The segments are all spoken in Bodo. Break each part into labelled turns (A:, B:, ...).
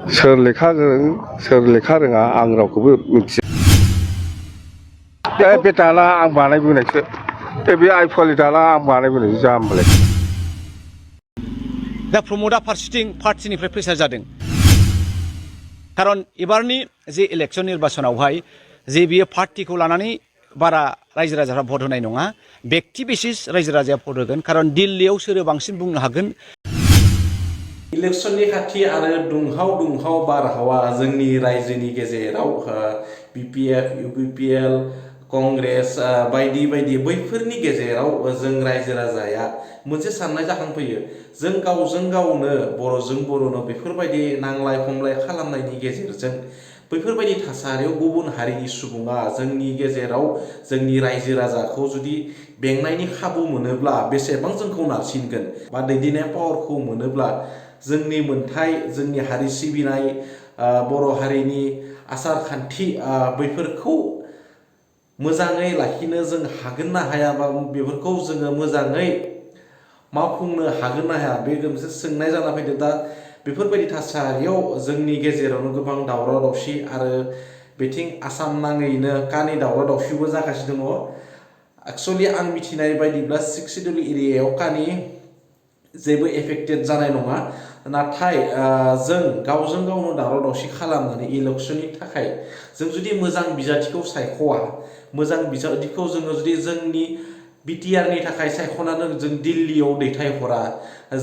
A: सोर लेखा गोरों सोर लेखा रोङा आं रावखौबो मिथिया बे दाला आं बानायबोनायसो बे आइफवालि दाला आं बानायबोनायसो जाम्बालाय
B: दा प्रमदा फारसेथिं पार्टिनिफ्राय प्रेसार जादों खारन एबारनि जे इलेक्शन निर्बाचनावहाय जे बियो पार्टिखौ लानानै बारा रायजो राजाफ्रा भट होनाय नङा व्यक्ति बेसिस रायजो राजाया भट होगोन खारन दिल्लीयाव सोरो बांसिन बुंनो हागोन
C: इलेक्शननि खाथि आरो दुंहाव बारहावा जोंनि रायजोनि गेजेराव बिपिएफ इउपिपिएल कंग्रेस बायदि बैफोरनि गेजेराव जों रायजो राजाया मोनसे साननाय जाखांफैयो जों गावजों गावनो बर'जों बर'नो बेफोरबायदि नांलाय खमलाय खालामनायनि गेजेरजों बैफोरबायदि थासारियाव गुबुन हारिनि सुबुङा जोंनि गेजेराव जोंनि रायजो राजाखौ जुदि बेंनायनि खाबु मोनोब्ला बेसेबां जोंखौ नारसिनगोन बा दैदेननाय पावारखौ मोनोब्ला जोंनि मोनथाय जोंनि हारि सिबिनाय बर' हारिनि आसार खान्थि बैफोरखौ मोजाङै लाखिनो जों हागोन ना हाया बा बेफोरखौ जोङो मोजाङै मावफुंनो हागोन ना हाया बे मोनसे सोंनाय जाना फैदों दा बेफोरबायदि थासारियाव जोंनि गेजेरावनो गोबां दावराव दावसि आरो बिथिं आसाम नाङैनो कानि दावराव दावसिबो जागासिनो दङ एक्चुअलि आं मिथिनाय बायदिब्ला 6 सिडिउल एरियायाव कानि जेबो एफेक्टेड जानाय नङा नाथाय जों गावजों गावनो दावराव दावसि खालामनानै इलेक्शननि थाखाय जों जुदि मोजां बिजाथिखौ सायख'वा मोजां बिजाथिखौ जोङो जुदि जोंनि बिटिआरनि थाखाय सायख'नानै जों दिल्लीयाव दैथायहरा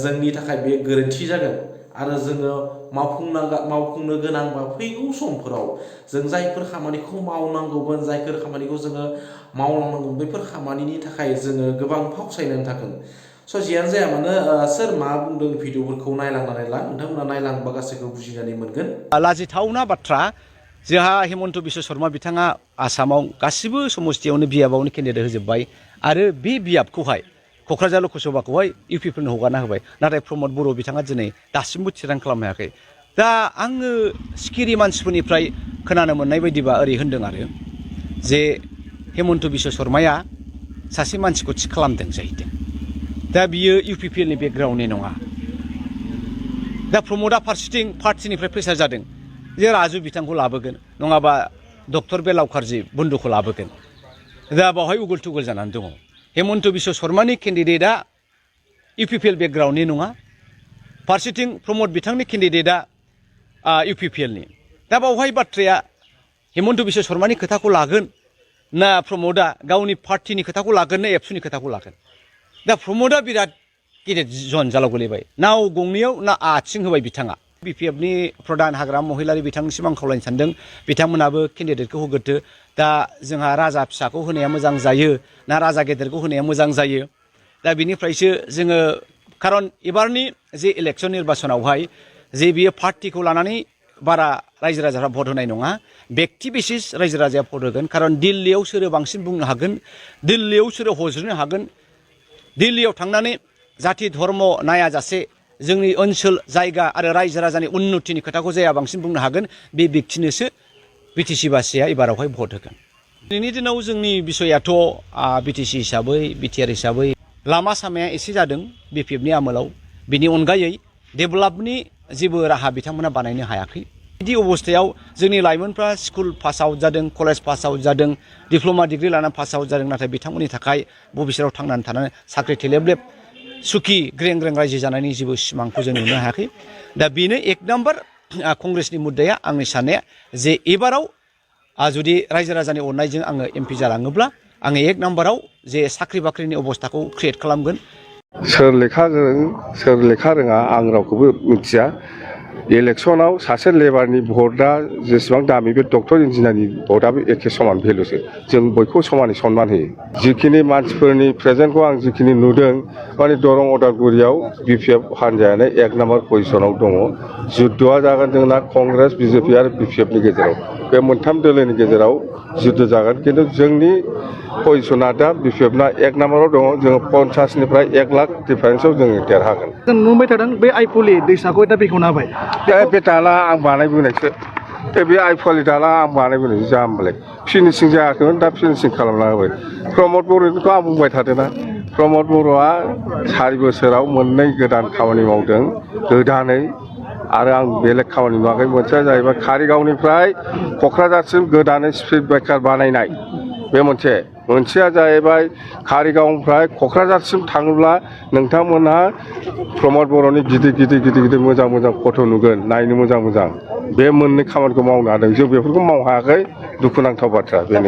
C: जोंनि थाखाय बे गोरोन्थि जागोन आरो जोङो मावफुंनो गोनां बा फैगौ समफोराव जों जायफोर खामानिखौ मावनांगौमोन जायफोर खामानिखौ जोङो मावलांनांगौ बेफोर खामानिनि थाखाय जोङो गोबां फावसायनानै थागोन स' जियानो जाया मानो सोर मा बुंदों भिडिअफोरखौ नायलांनानै ला नोंथांमोना नायलांबा गासैखौ बुजिनानै मोनगोन
B: लाजिथावना बाथ्रा जोंहा हेमन्त बिश्व शर्मा बिथाङा आसामाव गासिबो समस्थियावनो बियाबावनो केन्डिडेट होजोब्बाय आरो बे बियाबखौहाय क'क्राझार लकसभाखौहाय इउपिफोरनो हगारना होबाय नाथाय प्रमद बर' बिथाङा दिनै दासिमबो थिरां खालामनो हायाखै दा आङो सिखिरि मानसिफोरनिफ्राय खोनानो मोननाय बायदिबा ओरै होनदों आरो जे हेमन्त बिश्व शर्माया सासे मानसिखौ थि खालामदों जाहैदों दा बियो इउपिपिएलनि बेकग्राउन्डनि नङा दा प्रमदा फारसेथिं पार्टिनिफ्राय प्रेसार जादों जे राजु बिथांखौ लाबोगोन नङाबा डक्टर बेलावखारजि बन्दुखौ लाबोगोन दा बावहाय उगुल थुगुल जानानै दङ हेमन्त बिश्व शर्मानि केन्डिडेटआ इउपिपिएल बेकग्राउन्डनि नङा फारसेथिं प्रमद बिथांनि केन्डिडेटआ इउपिपिएलनि दा बावहाय बाथ्राया हेमन्त बिश्व शर्मानि खोथाखौ लागोन ना प्रमदा गावनि पार्टिनि खोथाखौ लागोन ना एबसुनि खोथाखौ लागोन दा प्रमदा बिराद गिदिर जन्जालाव गोलैबाय नाव गंनैयाव ना आथिं होबाय बिथाङा बिपिएफनि प्रधान हाग्रामा महिलारि बिथांनिसिम आं खावलायनो सानदों बिथांमोनाबो केन्डिडेटखौ होग्रोदो दा जोंहा राजा फिसाखौ होनाया मोजां जायो ना राजा गेदेरखौ होनाया मोजां जायो दा बिनिफ्रायसो जोङो खारन एबारनि जे इलेक्शन निर्बाचनावहाय जे बियो पार्टिखौ लानानै बारा रायजो राजाफ्रा भट होनाय नङा व्यक्ति बेसिस रायजो राजाया भट होगोन खारन दिल्लीयाव सोरो बांसिन बुंनो हागोन दिल्लीयाव सोरो हज्रिनो हागोन दिल्लीयाव थांनानै जाथि धर्म नायाजासे जोंनि ओनसोल जायगा आरो रायजो राजानि उन्नतिनि खोथाखौ जाया बांसिन बुंनो हागोन बे व्यक्तिनोसो बिटिसि बासिया एबारावहाय भट होगोन दिनैनि दिनाव जोंनि बिसयाथ' बिटिसि हिसाबै बिटिआर हिसाबै लामा सामाया एसे जादों बिपिएफनि आमोलाव बिनि अनगायै डेभेलपनि जेबो राहा बिथांमोना बानायनो हायाखै बिदि अबस्थायाव जोंनि लाइमोनफ्रा स्कुल पास आउट जादों कलेज पास आउट जादों डिप्ल'मा डिग्रि लानानै पास आउट जादों नाथाय बिथांमोननि थाखाय भबिष्यतआव थांनानै थानानै साख्रि थेलेबलेब सुखि ग्रें ग्रें रायजो जानायनि जेबो सिमांखौ जों नुनो हायाखै दा बेनो एक नाम्बार कंग्रेसनि मुद्दाया आंनि साननाया जे एबाराव जुदि रायजो राजानि अननायजों आङो एमपि जालाङोब्ला आङो एक नाम्बाराव जे साख्रि बाख्रिनि अबस्थाखौ क्रिएट खालामगोन
A: सोर लेखा गोरों सोर लेखा रोङा आं रावखौबो मिथिया इलेक्शनाव सासे लेबारनि भटआ जेसेबां दामि बे डक्टर इन्जिनियारनि भटआबो एखे समान भेलुसो जों बयखौबो समानै सनमान होयो जिखिनि मानसिफोरनि प्रेजेन्टखौ आं जिखिनि नुदों माने दरं अदालगुरियाव बिपिएफ हान्जायानो एक नाम्बार पजिसनाव दङ जुद्धआ जागोन जोंना कंग्रेस बिजेपि आरो बिपिएफनि गेजेराव बे मोनथाम दोलोनि गेजेराव जुद्ध जागोन खिन्थु जोंनि पजिसना दा बिपिएफना एक नाम्बाराव दङ जोङो 50निफ्राय 1 लाख डिफारेन्सआव जोङो देरहागोन
D: जों नुबाय थादों बे आइफवालि दैसाखौ दा बेखेवना होबाय
A: बे दाला आं बानायबोनायसो बे आइफवालि दाला आं बानायबोनायसो जाम्बालाय फिनिशिं जायाखैमोन दा फिनिशिं खालामना होबाय प्रमद बर'निखौथ' आं बुंबाय थादोंना प्रमद बर'आ 4 बोसोराव मोननै गोदान खामानि मावदों गोदानै आरो आं बेलेग खामानि नुवाखै मोनसेया जाहैबाय कारिगावनिफ्राय क'क्राझारसिम गोदानै स्पिड ब्रेकार बानायनाय बे मोनसेया जाहैबाय कारिगावनिफ्राय क'क्राझारसिम थाङोब्ला नोंथांमोनहा प्रमद बर'नि गिदिर मोजां फट' नुगोन नायनो मोजां बे मोननै खामानिखौ मावनो हादों जों बेफोरखौ मावनो हायाखै दुखुनांथाव बाथ्रा बेनो